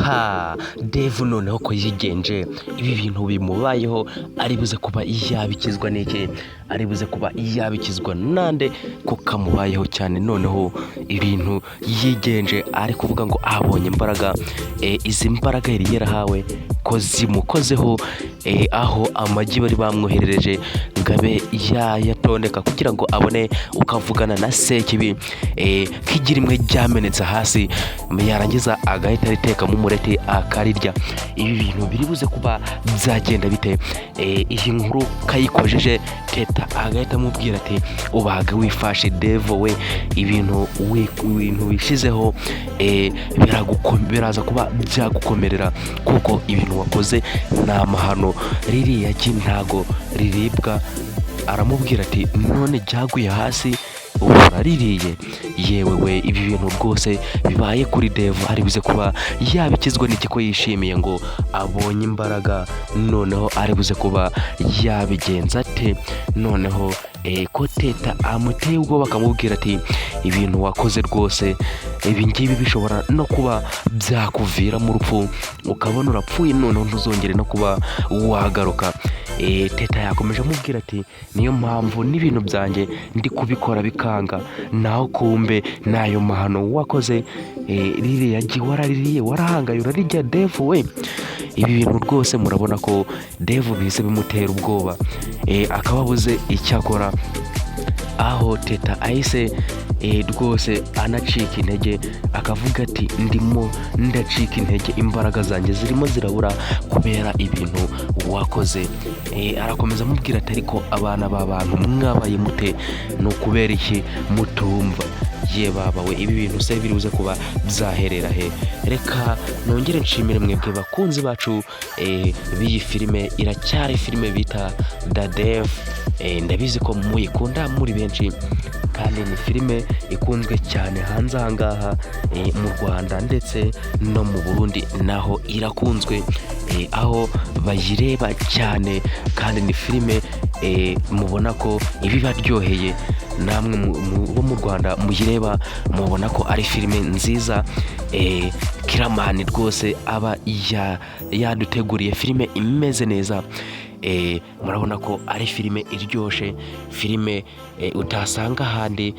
Ha, Devu noneho ko yigenje, ibi bintu bimubayeho ari buze kuba yabikizwa n'iki? Ari buze kuba yabikizwa nande ko kamubayeho cyane? Noneho ibintu yigenje, ari kuvuga ngo abonye imbaraga. Izi mbaraga yari yarahawe ko zimukozeho, aho amagi bari bamwoherereje ngo abe yayatondeka kugira ngo abone uko avugana na Sekibi, k'igi rimwe ryamenetse hasi, yarangiza agahita aritekamo umureti akarirya. Ibi bintu biri buze kuba byagenda bite? Iyi nkuru kayikojeje Teta, agahita amubwira ati: "Ubaga wifashe Devo we, ibintu wishizeho biraza kuba byagukomerera, kuko ibintu wakoze ni amahano. Ririya gi ntago riribwa." Aramubwira ati: "None ryaguye hasi, ubu uraririye?" Yewe we, ibi bintu rwose bibaye kuri Devu, ari buze kuba yabikizwa n'iki ko yishimiye ngo abonye imbaraga? Noneho ari buze kuba yabigenza ate? Noneho ko Teta amuteye ubwoba, akamubwira ati: "Ibintu wakoze rwose, ibi ngibi bishobora no kuba byakuviramo urupfu, ukabona urapfuye, noneho ntuzongere no kuba wagaruka." Teta yakomeje amubwira ati: "Niyo mpamvu n'ibintu byanjye ndi kubikora bikanga, naho kumbe n'ayo mahano wakoze. Ririya gi waraririye, warahangaye urarirya, Devu we." Ibi bintu rwose murabona ko Devu bihise bimutera ubwoba, akaba abuze icyo akora, aho Teta ahise rwose anacika intege, akavuga ati: "Ndimo ndacika intege, imbaraga zanjye zirimo zirabura kubera ibintu wakoze." Arakomeza amubwira ati: "Ariko abana b'abantu mwabaye mute? Ni ukubera iki mutumva?" Ye baba we, ibi bintu se biri buze kuba byaherera he? Reka nongere nshimire mwebwe bakunzi bacu b'iyi filime. Iracyari filime bita The Dev. Ndabizi ko muyikunda muri benshi, kandi ni filime ikunzwe cyane hanze aha ngaha mu Rwanda, ndetse no mu Burundi naho irakunzwe, aho bayireba cyane. Kandi ni filime mubona ko ibibaryoheye. Namwe bo mu Rwanda muyireba, mubona ko ari filime nziza. Kiramani rwose aba yaduteguriye filime imeze neza. Murabona ko ari filime iryoshe, filime utasanga ahandi.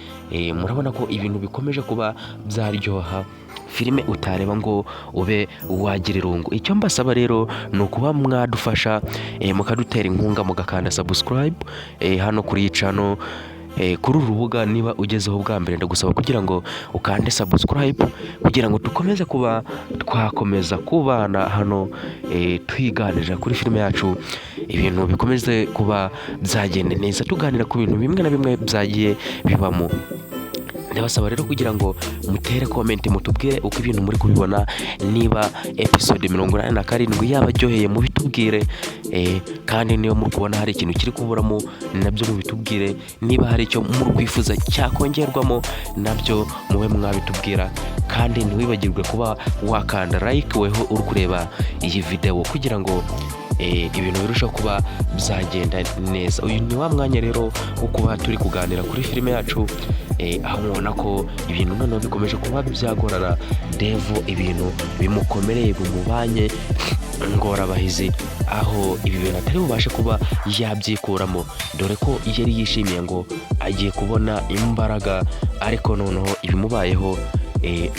Murabona ko ibintu bikomeje kuba byaryoha, filime utareba ngo ube wagira irungu. Icyo mbasaba rero ni ukuba mwadufasha, mukadutera inkunga, mugakanda subscribe hano kuri iyi channel, kuri uru rubuga. Niba ugezeho bwa mbere, ndagusaba kugira ngo ukande subscribe, kugira ngo dukomeze kuba twakomeza kubana hano, twiganirira kuri filime yacu, ibintu bikomeze kuba byagenda neza, tuganira ku bintu bimwe na bimwe byagiye bibamo. Ndabasaba rero kugira ngo mutere comment, mutubwire uko ibintu muri kubibona. Niba episode 87 yabaryoheye, mubitubwire. Kandi niba muri kubona hari ikintu kiri kuburamo, nabyo mubitubwire. Niba hari icyo muri kwifuza cyakongerwamo, nabyo mube mwabitubwira. Kandi ntiwibagirwe kuba wakanda like, weho uri kureba iyi videwo, kugira ngo ibintu birushaho kuba byagenda neza. Uyu ni wa mwanya rero wo kuba turi kuganira kuri filime yacu, aho mubona ko ibintu noneho bikomeje kuba byagorana Devu, ibintu bimukomereye, bimubanye ingorabahizi, aho ibi bintu atari bubashe kuba yabyikuramo, dore ko yari yishimiye ngo agiye kubona imbaraga, ariko noneho ibimubayeho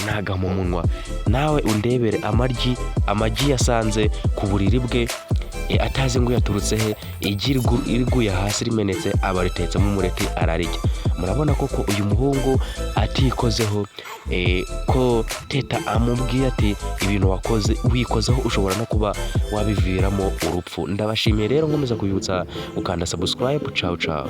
nagamumunwa. Nawe undebere amagi yasanze ku buriri bwe, atazi ngo yaturutse he. Igi riguye hasi rimenetse, aba aritetsemo umureti ararirya. Murabona koko uyu muhungu atikozeho, ko Teta amubwiye ati: "Ibintu wakoze wikozeho, ushobora no kuba wabiviramo urupfu." Ndabashimiye rero, nkomeza kubibutsa gukanda subscribe. Ciao ciao.